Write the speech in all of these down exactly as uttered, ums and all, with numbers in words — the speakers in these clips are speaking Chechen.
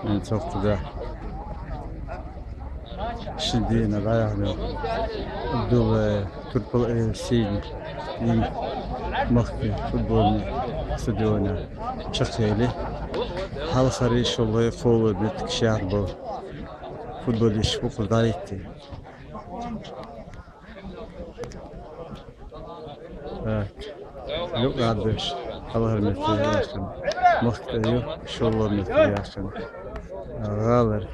Эн цохтада шин дийнахьа дӀаяхьа дулла турпал э сийна дийна махкий футбольный стадиона чакхъели. Хьалхарий шолгӀай кхоалгӀа меттиг шаьхта бола футболисташ букъур дӀалийттий. Так. Юкъ гӀаддеш, хьалхара меттиг яхкана. Махкий ю, шоллагӀа меттиг яхкана. ГӀалара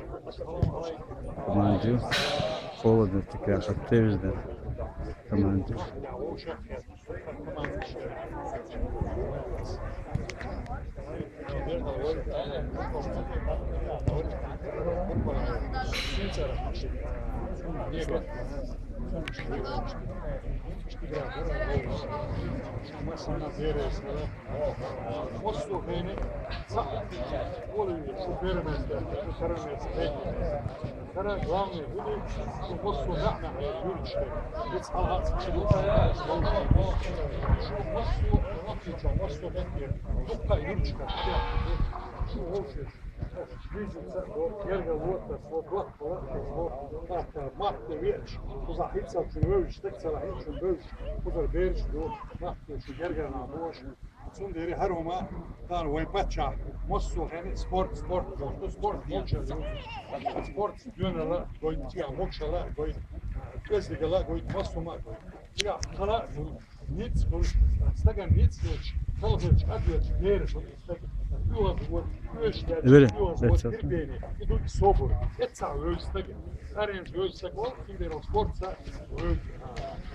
команда ю, кхоалгӀа меттиг яхар Тевзан команда ю. Массо а хӀама, цхьа хӀама, шун берамца, шун сарамца, хӀара главное, хӀуди, шун массо а маьӀна хьера юрташкара. Ицца хьалхаца чу ду, шун массо а, массо а, массо а меттера, дуккха а юрташкара, шун вовшех. Вижется, вот, гергало, вот, вот, вот, вот, вот, так, махкий веч, кхузахь хӀинцалц шун вевзаш, тӀаккха царахь хӀинца шун вевзаш, кхузара бераш ду, махкий шун гергара нах бу уж. Цундела хӀара хӀума, тахана вайн паччахь, массо а хӀама спорт, спорт, спорт, спорт, спорт, спорт, доьналла гойту, цигахь могушалла гойту, кӀезигагӀа гойту, массо а хӀума гойту. Цигахь хала а гур, низ гур, стагана низ хилча, хала хилча, къа доьлча, бераш стаг, оьгӀаз вот, оьшуш даьлча, оьгӀаз вот, терпение, и ду собар, эццахь вевза стаг, къаренаш вевза стаг вол, цундела спортца вевза.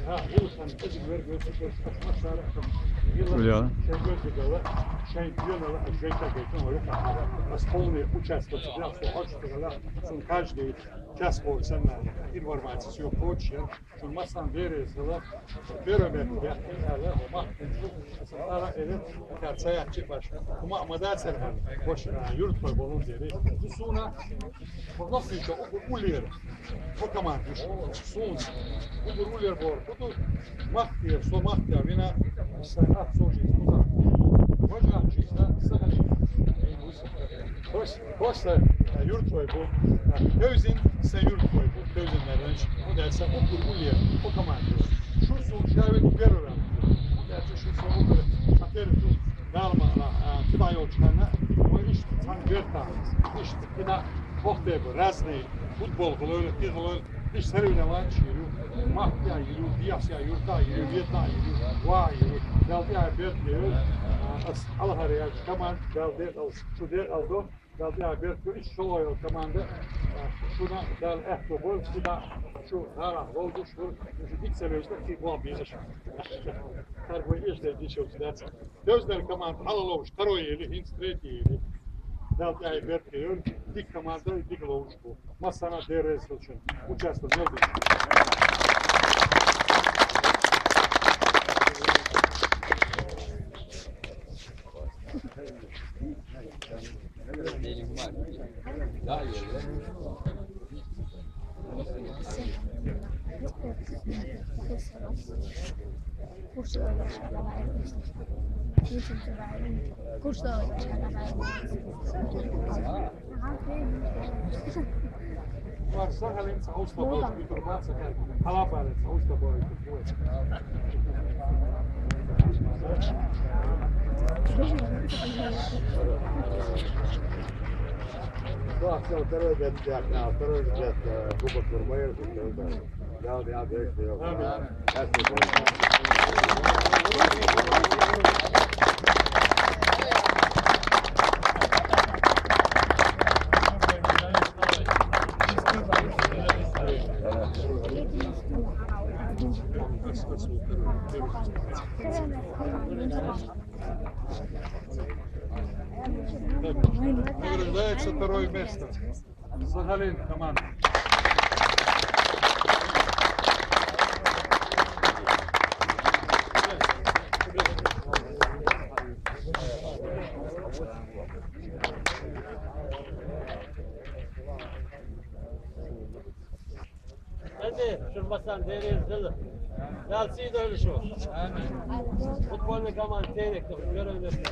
Ха, вилхан кӀезиг верг вевза стаг, аш массара, вилла, шайн гойтугала, шайн доьналла, шайн тӀагайтун, вай юкъахь. Ас полный участие, со хьожуш стагала, цунна каждый час боху санна, информация съё хочешь, я, шун массанна Дела реза хила, первый меттиг яхкина аьлла, хӀума, аса ара эле, аса ца яхчи баш. ХӀума а ма дацара аьлла, баш, а, юртахой болун дери. Цу суна, хӀо лохличо угу уллера, хӀо команда юш, суна, угу уллера бор, хӀу ду, махкера, со махкера вина, са ат со жизнь, хӀу за. Важа числа, са хали. Хос, хос, а, юртахой бу. А, Тевзин, са юртахой бу. Тевзин нарранч. ХӀунда аьлча са уггар уллера, хӀо команда. Шу суна ша вина первый раунд. ХӀунда аьлча шу суна уггар а первый ду. Далма, а, а, кхидӀа йолчу ханна, вай иштта цхьана бертахь. Иштта кхидӀа бохтебу, разный футбол хилойла, кхин хилойла. Иштта соревнованеш йир ю. Махкахь йир ю, дехьа юртахь йир ю, ветахь йир ю, вахь йир ю. Дала тӀехь беркате йойла. А, ас хьалхара яьлча команда, Дала декъал, шу декъал до. Дала тӀехь беркате йойла, иштта шолгӀа йолу команда, а, шуна Дала аьтто бойла, шуна шу гӀалахь вовзуш вур, шу дика ца вевза, кхин болх бийр шу. Харгой эшдерг дийшалц дац. Тевзинера команда хьала ловзуш, второй йели, хӀинца третий йели. Дала тӀехь беркате йойла, дика команда, дика ловзуш бу. Массанна Дела реза хилчун. Участие мел ду. Варса халин цхьа устабой, битур баца хай. Халабаре цхьа устабой. Да, всё, второй бет, второй бет, э, Кубок Турмаев, да. Да, да, да, да. Награждается второе место. Сахалин команда. Энди, шуна массарна Дела реза хила. Дала сий дойла шу. Футбольный команда Терек, первое место.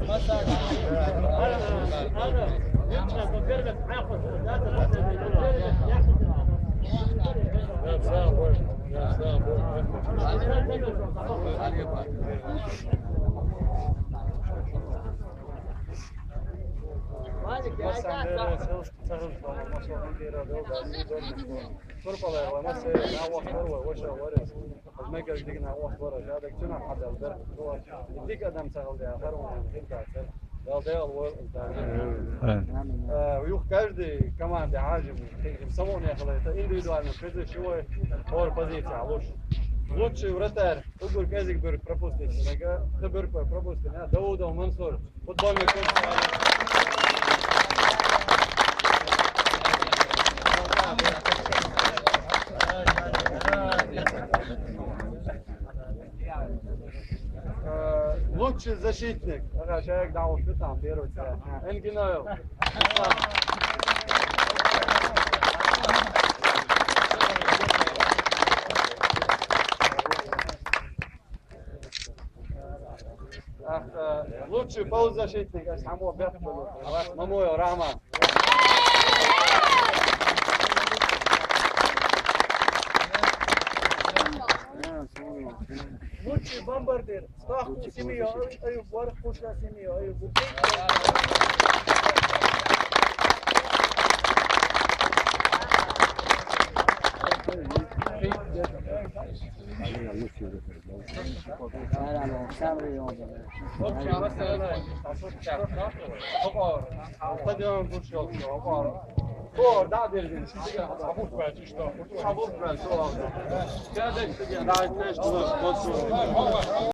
Турпалай ва, масса, на вахт вар ва, ваша вар. Аз мегар дигна вахт вар, жадак цуна хадал дар. Дик адам цагал да, харун хин касар. Дал дал вар, дал. Э, юх каждый команда хажим, хин самоне халайта, индивидуально, каждый шуй, хор позиция луч. Лучший вратарь, угур кезик бир пропустить, нага, ты бир пропустить, а, Даудов Мансур. Футбольный клуб. Э, лучший защитник. Ага, человек дал вот там первый. Энгиноев. Ах, э, лучший полузащитник, ас хӀама бехк болу. Мамоев Рахман. Лучший бомбардир. Стаху семья, ай, ай, вар кушла семья, ай, бу. Стадион кушал. Кор, да, берген. Абут бачи, что? Абут бачи, что? Кадек стадион, да, конечно.